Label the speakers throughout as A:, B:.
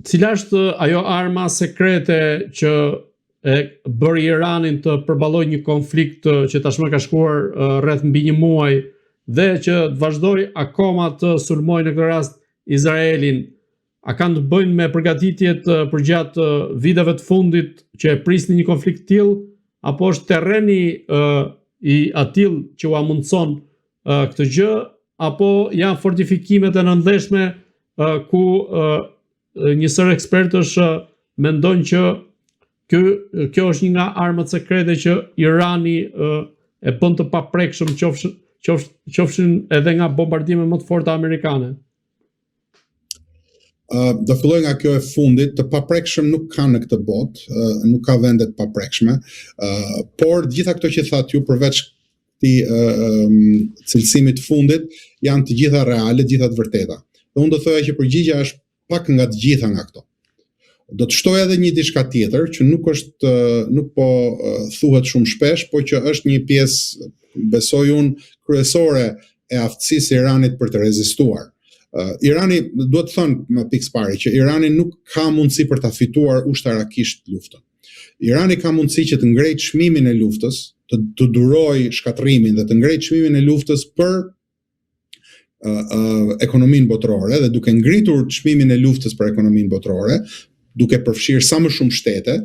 A: Cila është ajo arma sekrete që e bëri Iranin të përballojë një konflikt që tashmë ka shkuar rreth mbi një muaj dhe që të vazhdojë akoma të sulmojë në këtë rast Izraelin? A kanë të bëjnë me përgatitjet përgjatë viteve të fundit që e prisnin një konflikt të tillë apo është terreni i atillë që ua mundëson këtë gjë apo janë fortifikimet e nëndheshme ku një sërë ekspertësh mendojnë që kjo kjo është një nga armët sekrete që Irani e bën të paprekshëm qofshin qofshin qofshin edhe nga bombardime më të forta amerikane.
B: Uh, do filloj nga kjo e fundit, të paprekshëm nuk ka në këtë botë, uh, nuk ka vende të paprekshme, uh, por të gjitha këto që thatë ju përveç këtij uh, um, cilësimit të fundit janë të gjitha reale, të gjitha të vërteta. Dhe unë do thoja që përgjigja është pak nga të gjitha nga këto. Do të shtoj edhe një diçka tjetër që nuk është nuk po thuhet shumë shpesh, por që është një pjesë besoj unë kryesore e aftësisë së Iranit për të rezistuar. Uh, Irani duhet të thënë më pikë së pari që Irani nuk ka mundësi për ta fituar ushtarakisht luftën. Irani ka mundësi që të ngrejë çmimin e luftës, të, të durojë shkatërrimin dhe të ngrejë çmimin e luftës për uh, ekonominë botërore dhe duke ngritur çmimin e luftës për ekonominë botërore, duke përfshirë sa më shumë shtete,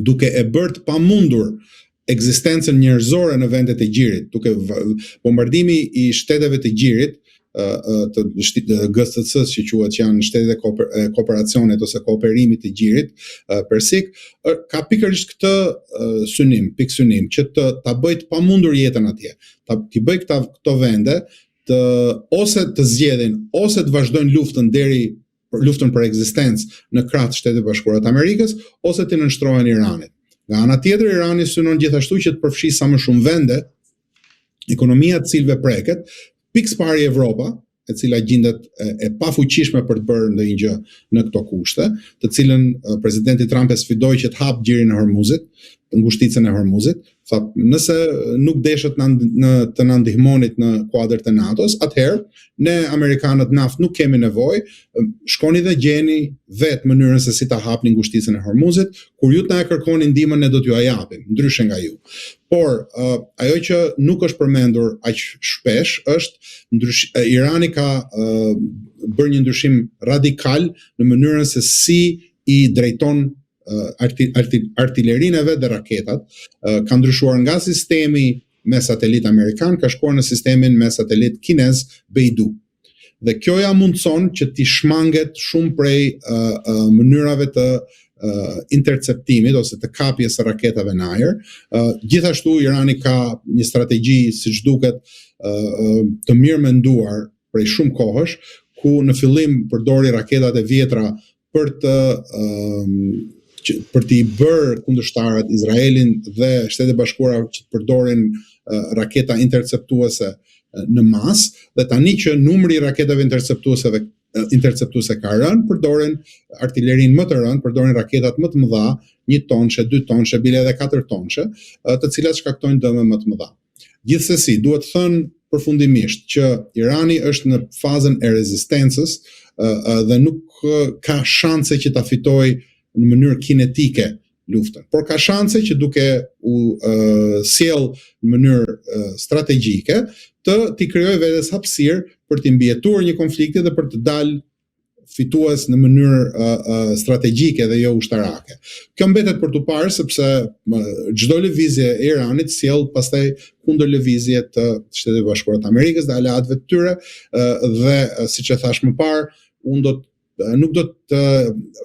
B: duke e bërë të pamundur ekzistencën njerëzore në vendet e gjirit, duke bombardimi i shteteve të gjirit, të GCC-s që quhet që janë shtetet e kooperacionit ose kooperimit të gjirit persik, ka pikërisht këtë synim, pikësynim që të ta bëjë të pamundur jetën atje. Ta t'i bëjë këta këto vende të ose të zgjedhin ose të vazhdojnë luftën deri për luftën për ekzistencë në krah të Shteteve të Bashkuara të Amerikës ose t'i nënshtrohen Iranit. Nga ana tjetër, Irani synon gjithashtu që të përfshijë sa më shumë vende, ekonomia e të cilëve preket, pikë së pari Evropa, e cila gjindet e, e pafuqishme për të bërë ndonjë gjë në këto kushte, të cilën presidenti Trump e sfidoi që të hapë gjirin e Hormuzit, ngushticën e Hormuzit, tha nëse nuk deshët na, në, të na ndihmonit në kuadër të NATO-s, atëherë ne amerikanët naftë nuk kemi nevojë, shkoni dhe gjeni vetë mënyrën se si ta hapni ngushticën e Hormuzit, kur ju të na e kërkoni ndihmën ne do t'jua japim, ndryshe nga ju. Por uh, ajo që nuk është përmendur aq shpesh është ndrysh, Irani ka uh, bërë një ndryshim radikal në mënyrën se si i drejton uh, arti, arti, artilerinë e vet dhe raketat, uh, ka ndryshuar nga sistemi me satelit amerikan, ka shkuar në sistemin me satelit kinez Beidou. Dhe kjo ja mundëson që t'i shmanget shumë prej uh, uh, mënyrave të uh, interceptimit ose të kapjes së raketave në ajër. Uh, gjithashtu Irani ka një strategji, siç duket, uh, të mirë menduar prej shumë kohësh, ku në fillim përdori raketat e vjetra për të uh, që, për t'i bërë kundërshtarët Izraelin dhe Shtetet e Bashkuara që të përdorin uh, raketa interceptuese në masë dhe tani që numri i raketave interceptueseve interceptuese ka rënë, përdorin artilerinë më të rëndë, përdorin raketat më të mëdha, një tonshe, dy tonshe, bile edhe katër tonshe, të cilat shkaktojnë dëme më të mëdha. Gjithsesi, duhet thënë përfundimisht që Irani është në fazën e rezistencës dhe nuk ka shanse që ta fitojë në mënyrë kinetike luftën. Por ka shanse që duke u uh, sjell në mënyrë uh, strategjike të t'i krijojë vetes hapësirë për t'i mbijetuar një konflikti dhe për të dalë fitues në mënyrë uh, uh, strategjike dhe jo ushtarake. Kjo mbetet për t'u parë sepse çdo lëvizje e Iranit sjell pastaj kundërlëvizje të Shteteve të Bashkuara të Amerikës dhe aleatëve të tyre uh, dhe uh, siç e thashë më parë, unë do të nuk do të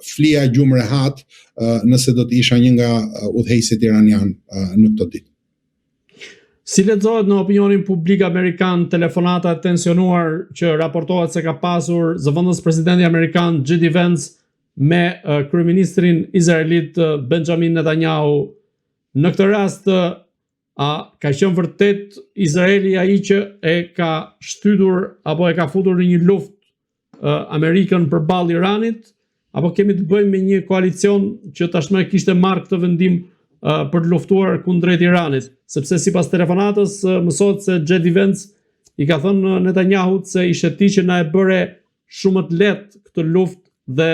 B: flija gjumë rehat uh, nëse do të isha një nga udhëheqësit iranian uh, në këto ditë.
A: Si lexohet në opinionin publik amerikan telefonata e tensionuar që raportohet se ka pasur zëvendës presidenti amerikan J.D. Vance me kryeministrin izraelit Benjamin Netanyahu. Në këtë rast a ka qenë vërtet Izraeli ai që e ka shtytur apo e ka futur në një luftë Amerikën përballë Iranit apo kemi të bëjmë me një koalicion që tashmë e kishte marrë këtë vendim për të luftuar kundrejt Iranit, sepse sipas telefonatës mësohet se J.D. Vance i ka thënë Netanyahut se ishe ti që na e bëre shumë të lehtë këtë luftë dhe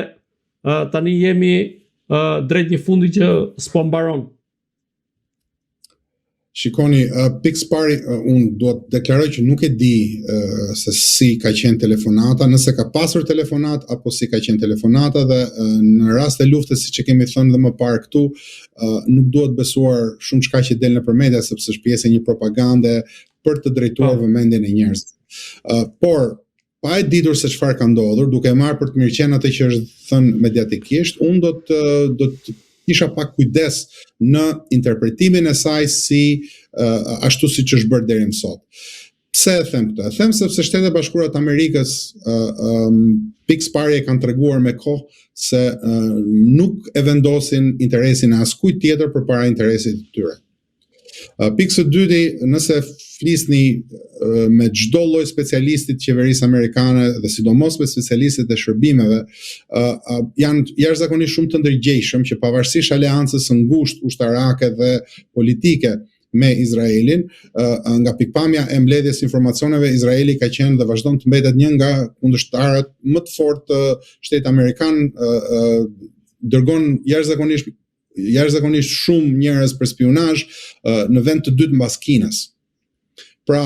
A: tani jemi drejt një fundi që s'po mbaron.
B: Shikoni, uh, pikë së pari uh, unë dua të deklaroj që nuk e di uh, se si ka qenë telefonata, nëse ka pasur telefonatë apo si ka qenë telefonata dhe uh, në rast të luftës siç e kemi thënë dhe më parë këtu, uh, nuk duhet besuar shumëçka që del nëpër media sepse është pjesë e një propagande për të drejtuar po. vëmendjen e njerëzve. Uh, por pa e ditur se çfarë ka ndodhur, duke e marrë për të mirëqenë atë që është thënë mediatikisht, unë do të do të kisha pak kujdes në interpretimin e saj si uh, ashtu siç është bërë deri më sot. Pse e them këtë? E them sepse Shtetet e Bashkuara të Amerikës uh, um, pikë së pari e kanë treguar me kohë se uh, nuk e vendosin interesin e askujt tjetër përpara interesit të tyre. Pikë së dyti, nëse flisni me çdo lloj specialisti të qeverisë amerikane dhe sidomos me specialistët e shërbimeve, janë jashtëzakonisht shumë të ndërgjegjshëm që pavarësisht aleancës së ngushtë ushtarake dhe politike me Izraelin, nga pikëpamja e mbledhjes së informacioneve, Izraeli ka qenë dhe vazhdon të mbetet një nga kundërshtarët më të fortë të shtetit amerikan, dërgon jashtëzakonisht jashtëzakonisht shumë njerëz për spiunazh në vend të dytë mbas Kinës. Pra,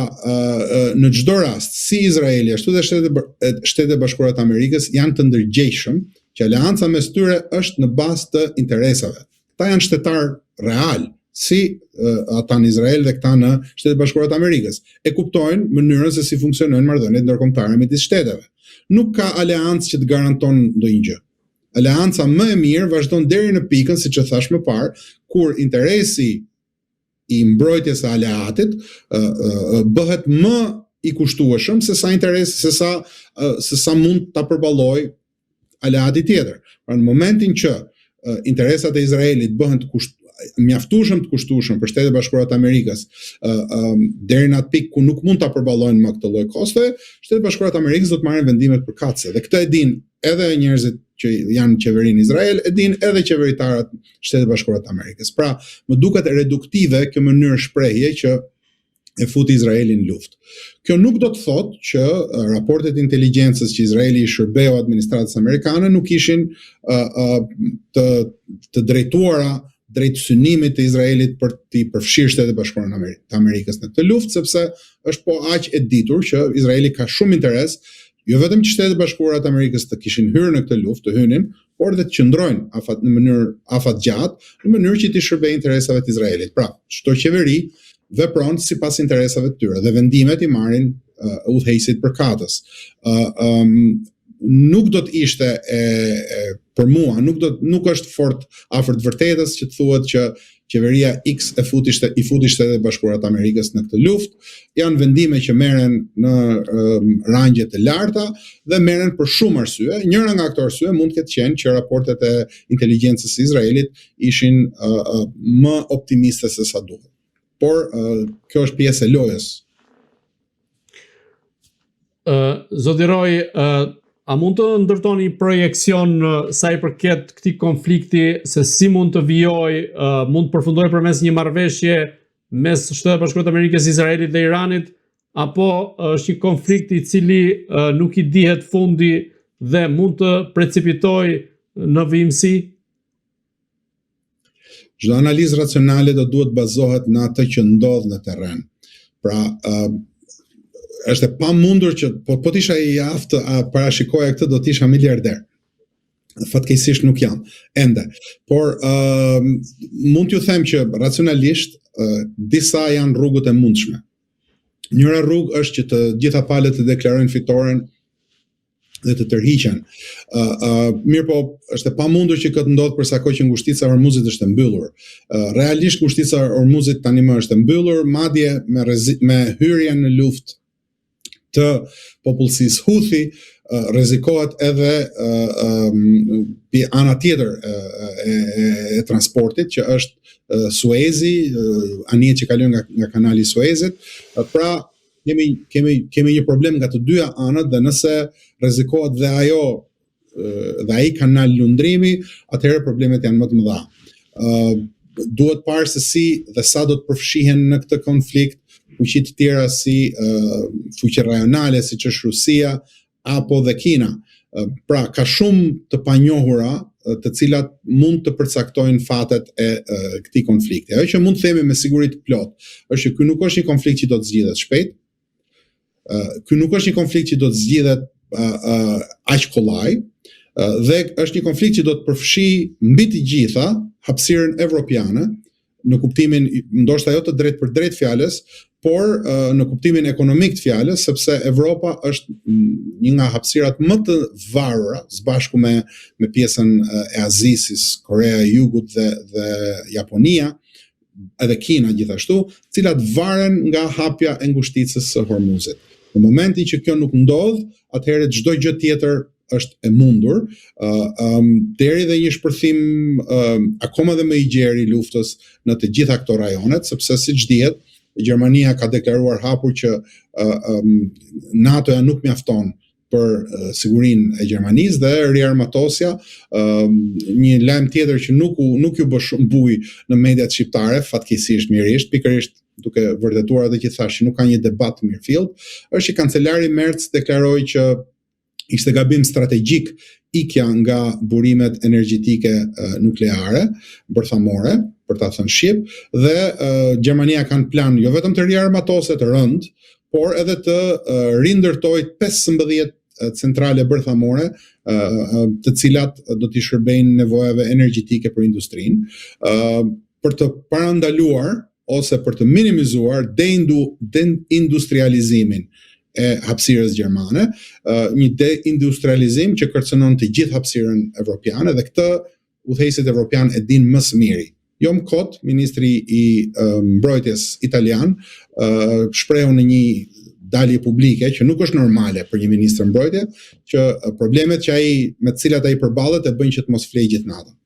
B: në çdo rast, si Izraeli ashtu dhe Shtetet Shtetet e Bashkuara të Amerikës janë të ndërgjegjshëm që aleanca mes tyre është në bazë të interesave. Këta janë shtetarë realë, si ata në Izrael dhe këta në Shtetet e Bashkuara të Amerikës. E kuptojnë mënyrën se si funksionojnë marrëdhëniet ndërkombëtare midis shteteve. Nuk ka aleancë që të garanton ndonjë gjë. Aleanca më e mirë vazhdon deri në pikën, siç e thashë më parë, kur interesi i mbrojtjes së aleatit bëhet më i kushtueshëm se sa interesi se sa se sa mund ta përballojë aleati tjetër. Pra në momentin që interesat e Izraelit bëhen të kusht, mjaftueshëm të kushtueshëm për Shtetet e Bashkuara të Amerikës, ë uh, deri në atë pikë ku nuk mund ta përballojnë më këtë lloj kostoje, Shtetet e Bashkuara të Amerikës do të marrin vendimet përkatëse dhe këtë e dinë edhe njerëzit që janë në qeverinë në Izrael, e dinë edhe qeveritarët Shtetet e Bashkuara të Amerikës. Pra, më duket reduktive kjo mënyrë shprehje që e futi Izraelin në luftë. Kjo nuk do të thotë që raportet e inteligjencës që Izraeli i shërbeu administratës amerikane nuk ishin uh, uh, të të drejtuara drejt synimit të Izraelit për t'i përfshirë Shtetet e Bashkuara të Amerikës në këtë luftë, sepse është po aq e ditur që Izraeli ka shumë interes jo vetëm që Shtetet e Bashkuara të Amerikës të kishin hyrë në këtë luftë, të hynin, por dhe të qëndrojnë afat në mënyrë afatgjatë, në mënyrë që t'i shërbejë interesave të Izraelit. Pra, çdo qeveri vepron sipas interesave të tyre dhe vendimet i marrin uh, udhëheqësit përkatës. Uh, um, nuk do të ishte e, e për mua, nuk do nuk është fort afër të vërtetës që të thuhet që qeveria X e futi shte, i futi Shtetet e Bashkuara të Amerikës në këtë luftë. Janë vendime që merren në um, rangje të larta dhe merren për shumë arsye. Njëra nga këto arsye mund të ketë qenë që raportet e inteligjencës së Izraelit ishin uh, uh, më optimiste se sa duhet. Por uh, kjo është pjesë e lojës.
A: Ë uh, zoti Roy, uh, a mund të ndërtoni një projeksion uh, sa i përket këtij konflikti se si mund të vijojë, uh, mund të përfundojë përmes një marrëveshje mes Shteteve të Bashkuara të Amerikës, Izraelit dhe Iranit, apo është një konflikt i cili uh, nuk i dihet fundi dhe mund të precipitojë në vijimësi?
B: Çdo analizë racionale do duhet bazohet në atë që ndodh në terren. Pra, uh, është e pamundur që po po të isha i aftë ta parashikoja këtë do të isha miliarder. Fatkeqësisht nuk jam ende. Por uh, mund t'ju them që racionalisht uh, disa janë rrugët e mundshme. Njëra rrugë është që të gjitha palët të deklarojnë fitoren dhe të tërhiqen. Ë uh, uh, mirëpo, është e pamundur që këtë të ndodhë për sa kohë që ngushtica e Hormuzit është e mbyllur. Uh, realisht ngushtica e Hormuzit tani më është e mbyllur, madje me rrezi, me hyrjen në luftë të popullsisë Houthi, uh, rrezikohet edhe uh, um, ana tjetër e, e, e, e transportit që është uh, Suezi, uh, anijet që kalojnë nga nga kanali i Suezit. Uh, pra kemi kemi kemi një problem nga të dyja anët dhe nëse rrezikohet dhe ajo dhe ai kanal lundrimi, atëherë problemet janë më të mëdha. Ë uh, duhet parë se si dhe sa do të përfshihen në këtë konflikt fuqi të tjera si uh, fuqi rajonale siç është Rusia apo dhe Kina. Uh, pra ka shumë të panjohura të cilat mund të përcaktojnë fatet e këtij konflikti. Ajo që mund të themi me siguri të plotë është që ky nuk është një konflikt që do të zgjidhet shpejt. Ky nuk është një konflikt që do të zgjidhet aq kollaj dhe është një konflikt që do të përfshijë mbi të gjitha hapësirën evropiane, në kuptimin ndoshta jo të drejtpërdrejtë fjalës, por në kuptimin ekonomik të fjalës, sepse Evropa është një nga hapësirat më të varura, së bashku me me pjesën e Azisë, Korea e Jugut dhe dhe Japonia, edhe Kina gjithashtu, të cilat varen nga hapja e ngushticës së Hormuzit. Në momentin që kjo nuk ndodh, atëherë çdo gjë tjetër është e mundur, uh, um, deri dhe një shpërthim uh, akoma dhe më i gjerë i luftës në të gjitha këto rajonet, sepse siç dihet, Gjermania ka deklaruar hapur që uh, um, NATO-ja nuk mjafton për uh, sigurinë e Gjermanisë dhe riarmatosja, uh, një lajm tjetër që nuk u nuk iu bë shumë bujë në mediat shqiptare, fatkeqësisht mjerisht, pikërisht duke vërtetuar atë që thashë që nuk ka një debat të mirëfilltë, është që kancelari Merz deklaroi që ishte gabim strategjik ikja nga burimet energjetike nukleare, bërthamore, për ta thënë shqip, dhe Gjermania ka në plan jo vetëm të riarmatoset rëndë, por edhe të rindërtojë 15 centrale bërthamore, të cilat do t'i shërbejnë nevojave energjetike për industrinë, për të parandaluar ose për të minimizuar deindustrializimin e hapësirës gjermane, një deindustrializim që kërcënon të gjithë hapësirën evropiane dhe këtë udhëheqësit evropian e dinë më së miri. Jo më kot, ministri i mbrojtjes italian shprehu në një dalje publike që nuk është normale për një ministër mbrojtje, që problemet që ai me të cilat ai përballet e bëjnë që të mos flejë gjithë natën.